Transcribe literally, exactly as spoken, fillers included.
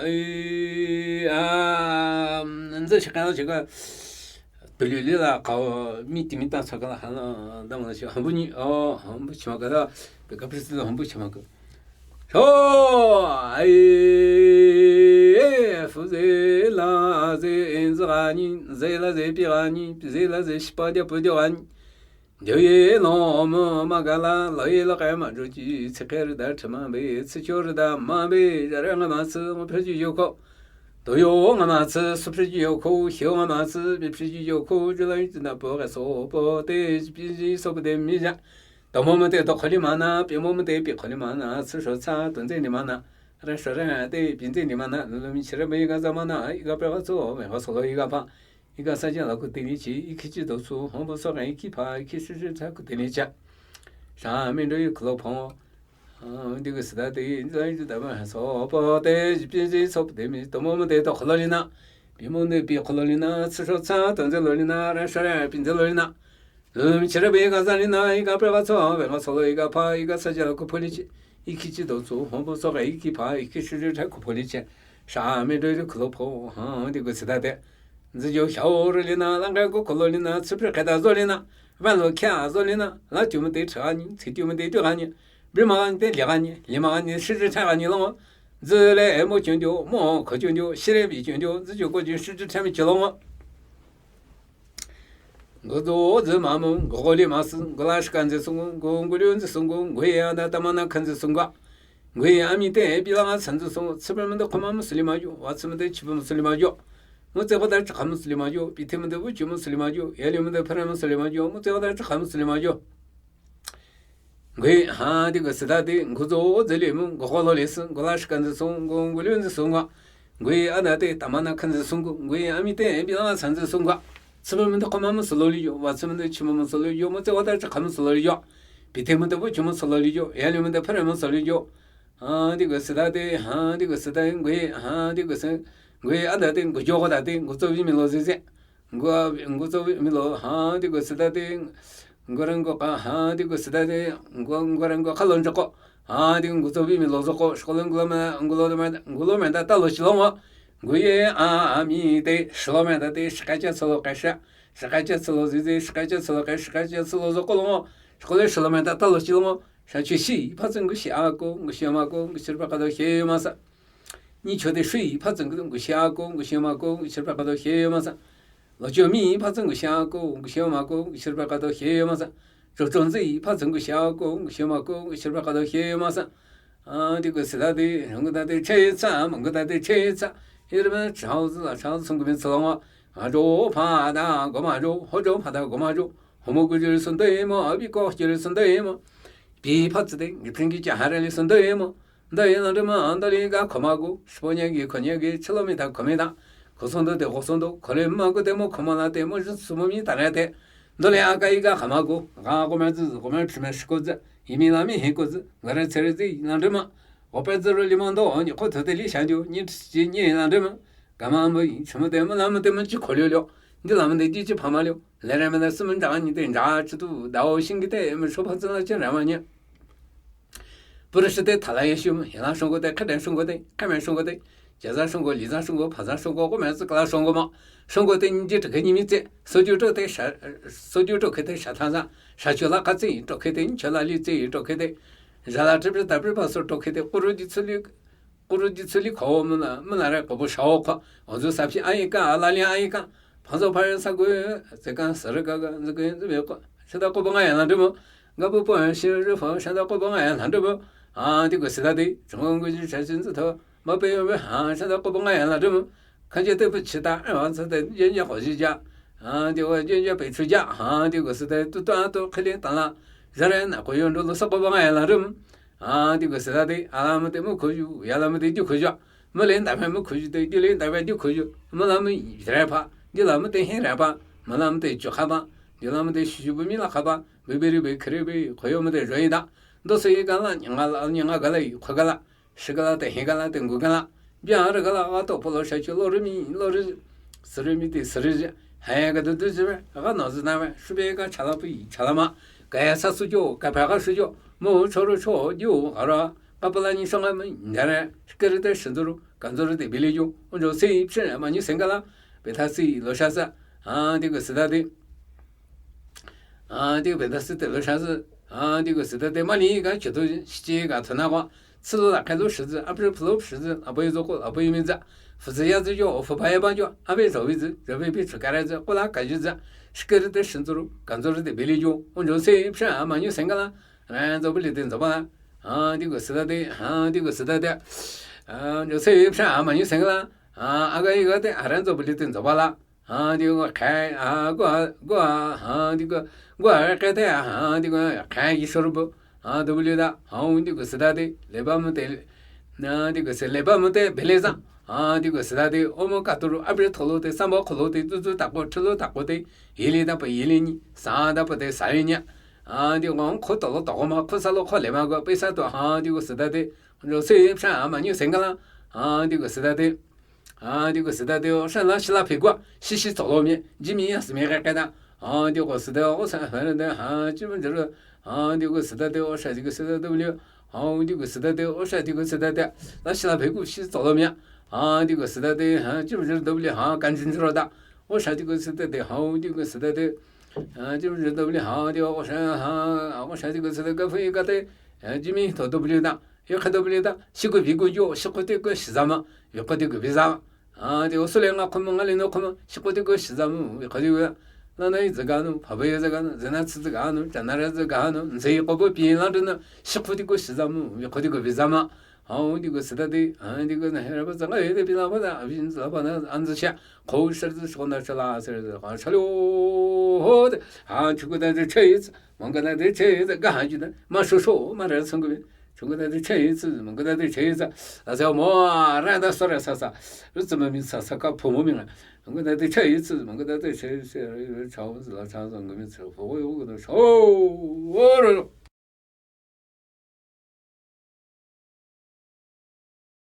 Ü, a, nzü shaka shaka. Tuli li la kao mi ti mi ta saka la ha la da ma shi hambu ni, o, hambu chi ma ka da, pe ka pri si la hambu chi ma ka. Sho, ai, e, fu ze la ze en za ga ni, ze la ze pi ga ni, pi ze la ze shi pa dia pu dia ga ni. Deu ye no mo ma ga la, lo ye lo ka ma ju ji, tsi ke ri da chi ma be, tsi cho ri da ma be, ja re nga ma tsi, mo pe ji yo ko. Do yo nga ma tsi, su pe ji yo ko, xio nga ma tsi, bi pe ji yo ko, ju la yi na po ga so po te, ji pi ji so po de mi ja. Do mo mo te do ko li ma na, pi mo mo te pi ko li ma na, tsi sho tsa, do ze ni ma na. Re sho re te, pi ze ni ma na, lo mi chi re be ga za ma na, i ga pe ga so, me ga so lo i ga pa. I ga sa ja la ku te ni chi, i ki chi do su, hong bo so ga i ki pa, i ki shi shi cha ku te ni cha. Sha mi do i ku lo phong. A, di ga sa da te, i da i da ma so, po te, ji pi ji so te mi, do mo mo te do ko lo li na. Pi mo de pi ko lo li na, tsi sho tsa, do ze lo li na, re sho re, pi ze lo li na. Lo mi chi re be ga za li na, i ga pe ga so, be ga so lo i ga pa, i ga sa ja la ku po li chi. I ki chi do su, hong bo so ga i ki pa, i ki shi shi cha ku po li chi. Sha mi do i ku lo phong, ha, di ga sa da te. Nzi jo xiao ri li na, lang ga ko ko lo li na, tsi pri ka da zo li na, van lo kya zo li na, la ju mo te cha ni, tsi ju mo te ju ga ni, bi ma ni te li ga ni, li ma ni, shi shi cha ga ni lo. Nzi le e mo ju ju, mo ko ju ju, shi le bi ju ju, nzi jo ko ju shi shi cha mi ju lo. Ngu zo zi ma mo, ngu go li ma si, ngu la shi ka nzi su ngu, ngu ngu liu nzi su ngu, ngu ya da ta ma na ka nzi su ngu. Ngui ami te, bi la nga san zu song, tsi pe mo de ko ma mo su li ma yo, wa tsi mo de chi pe mo su li ma yo. Mo tse ko da chi ka mo su li ma yo, bi te mo de wu chi mo su li ma yo, ya li mo de pere mo su li ma yo, mo tse ko da chi ka mo su li ma yo. Ngui, ha, di ko se da di, ngu zo zi li mo, ngu ko lo li si, ngu la shi ka nzi song, ngu, ngu liu nzi song wa. Ngui, a da te, ta ma na ka nzi song ngu, ngui, ami te, bi la nga san zu song wa. Tsi pe mo de ko ma mo su lo li yo, wa tsi mo de chi mo mo su lo yo, mo tse ko da chi ka mo su lo li yo. Bi te mo de wu chi mo su lo li yo, ya li mo de pere mo su li yo. Ha, di ko se da de, ha, di ko se da, ngui, ha, di ko se, ngui, a da de, ngu jo ko da de, ngu zo bi mi lo zi zi. Ngu, ngu zo bi mi lo, ha, di ko se da de, ngu ren ko ka, ha, di ko se da de, ngu, ngu ren ko ka lo njo ko. Ha, di ngu zo bi mi lo zo ko, shi ko lo ngu lo me, ngu lo me, ngu lo me da ta lo shi lo mo. Ngui, a, a, mi de, shi lo me da de, shi ka ja tsi lo ka sha. Shi ka ja tsi lo zi zi, shi ka ja tsi lo ka, shi ka ja tsi lo zo ko lo mo. Shi ko lo shi lo me da ta lo shi lo mo. Sha chi shi, pa tsi ngu shi a ko, ngu shi ma ko, ngu shi pa ka do xie yo ma sa. Ni cho de shi, pa tsi ngu shi a ko, ngu shi ma ko, ngu shi pa ka do xie yo ma sa. Lo cho mi, pa tsi ngu shi a ko, ngu shi ma ko, ngu shi pa ka do xie yo ma sa. Cho cho nzi, pa tsi ngu shi a ko, ngu shi ma ko, ngu shi pa ka do xie yo ma sa. A, di ko se da de, ngu da de, che tsa, ngu da de, che tsa. Yi re me, chao zi la, chao zi song gu mi tsi lo ma. A jo, pa da, go ma jo, ho jo, pa da, go ma jo. Ho mo gu jo sun de mo, a bi ko jo sun de mo. Bi pa tsi de, ngi pring gi ja ha re li sun de mo. Nda yi nang zhe ma, nda li ga ko ma gu, shi po nye gi, ko nye gi, chi lo mi ta, ko mi ta. Ko song do de, ko song do, ko li ma gu de mo, ko ma la de mo, zhi su mo mi ta re de. Nda li a ga yi ga ka ma gu, ga gu me zi, gu me chi me shi ko zi, yi mi la mi hi ko zi, ga re tse re zi, nang zhe ma. Go pe zi ru li ma ndo, ni ko te de li sha jo, ni chi ni nang zhe ma. Ga ma mo yi, chi mo de mo, la mo de mo, chi ko liu liu. Ni la mo de, ji chi pa ma liu. Le re me de, si mo nja ni de, nja chi du, da o shin gi de, mo sho pa zi la chi re ma ni. Purüshü te thala ye shum, yela shongo te, khade shongo te, khame shongo te, jaza shongo, liza shongo, phaza shongo, gome zikla shongo ma. Shongo te nji teke nimi tse, soju to te sha, soju to kete sha thaza, sha chola katsi to kete, chola li tse to kete, jala triple tabre paso to kete, kuru di tsuli, kuru di tsuli ko mula, mula re ko bo shao ko, ozu sapi aika, alali aika, Phazo phare sa gu, ze kan sa re ga ga, ze gu, ze be ko, shada ko ba nga ya la de mo. Ga bu po shi re fo, shada ko ba nga ya la de mo. A, di gu se da di, zhong gu ji cha shin zi to. Ma pe yo be ha, shada ko ba nga ya la de mo. Kan je te bu chi ta, a, sa de, ye ye ho ji ja. A, di wa ye ye pe chu ja. A, di gu se da, tu ta to, khili ta la. Za re na ko yo ndo lo sa ko ba nga ya la de mo. A, di gu se da di, a la mo de mo ko yu, ya la mo de ju ko ja. Mo le nda me mo ko ju de, ju le nda me ju ko ju. Mo la mo yi re pa. Di la mo te hen ra pa, ma la mo te chu kha pa, di la mo te shu shu bu mi la kha pa, bu bi ri bu kri bu, ko yo mo te zho yi da. Do se yi ga la, nya nga la, nya nga ga la, yi kho ga la, shi ga la, te hen ga la, te ngu ga la. Bia re ga la, ga to po lo sha chu lo ri mi, lo ri, si ri mi te si ri ji. Ha ya ga du du ji me, ga no zi na me, shu be ga cha la pu yi, cha la ma. Ga ya sa su jo, ga pa ga shu jo, mo cho ro cho, jo, ga ra. Kapala nyi shong a ma, nyare, shikere te shinzuru, kanzuru te bili yo, onjo si, pshe, ma nyi sengala, beta si, lo sha sa, a, digo sita de. A, digo beta si te lo sha sa, a, digo sita de, ma ni ga, chitu, shichi ga, tona kwa, tsilo la, kalo shizi, apri plo shizi, apoyi zoko, apoyi minza, fuzi ya zi yo, ofu ba ya ba yo, abe zo wi zi, zo bi bi chukare zi, kola ka zi, shikere te shinzuru, kanzuru te bili yo, onjo si, pshe, ma nyi sengala, Ran zo bili te zo ba la. A, digo sita de, a, digo sita de. A, jo se psha, a, ma nyi sengala. A, aga iga te, a, ran zo bili te zo ba la. A, digo kha, a, go, go, a, digo, go, a, kha te, a, digo kha yi shor bo. A, do bili da. A, digo sita de, leba mo te. Na, digo se leba mo te, bele za. A, digo sita de, omo katuru, abre tholo te, samba kholo te, tutu tako, thilo tako te, yili da pa yili ni, sa da pa te, sa yi nya. A, digo, kho tolo toko ma, kho salo kho lema go, pesa to, a, digo sita de, jo se psha, a, ma nyi sengala, a, digo sita de, a, digo sita de, o sha la, shila phe go, shishi tolo mi, jimi ya simi ga ga da, a, digo sita, o sa, ha, de, ha, jimi jiro, a, digo sita de, o sha digo sita de, a, digo sita de, o sha digo sita de, la shila phe go, shi tolo mi, a, digo sita de, ha, jimi jiro de, ha, kan jin jiro da, o sha digo sita de, ha, digo sita de, A, jim jim dobli ha, di o sha, ha, o sha di ko se de ka fe ka te. A, jimi to dobli da. Yo kha dobli da. Shi ko bi ko yo, shi ko te ko shi zama. Yo ko te ko bi zama. A, di o sule nga khum nga le no khum, shi ko te ko shi zama. Yo ko te ko. La na yi zaga no, pa ba yi zaga no, zena tsi zaga no, jana ra zaga no, nze ko bo pi la de no, shi ko te ko shi zama. Yo ko te ko bi zama. Hao di ko sita de, a, di ko na he ra ba zanga ye de bi la ba da, a bi la ba na, an zi sha, ko sha zi sho na sha la se de, ha sha lo, ho de, ha, chu ko da de che yi zi, mang ko da de che yi zi, ga ha ji de, ma sho sho, ma ra sang ko bi, chu ko da de che yi zi, mang ko da de che yi zi, la se mo, ra da so ra sa sa, ru zi ma mi sa sa ka pu mo mi la, mang ko da de che yi zi, mang ko da de che yi zi, cha wo zi la cha zang ko mi zi, pu wo yo ko da sho, wo ro.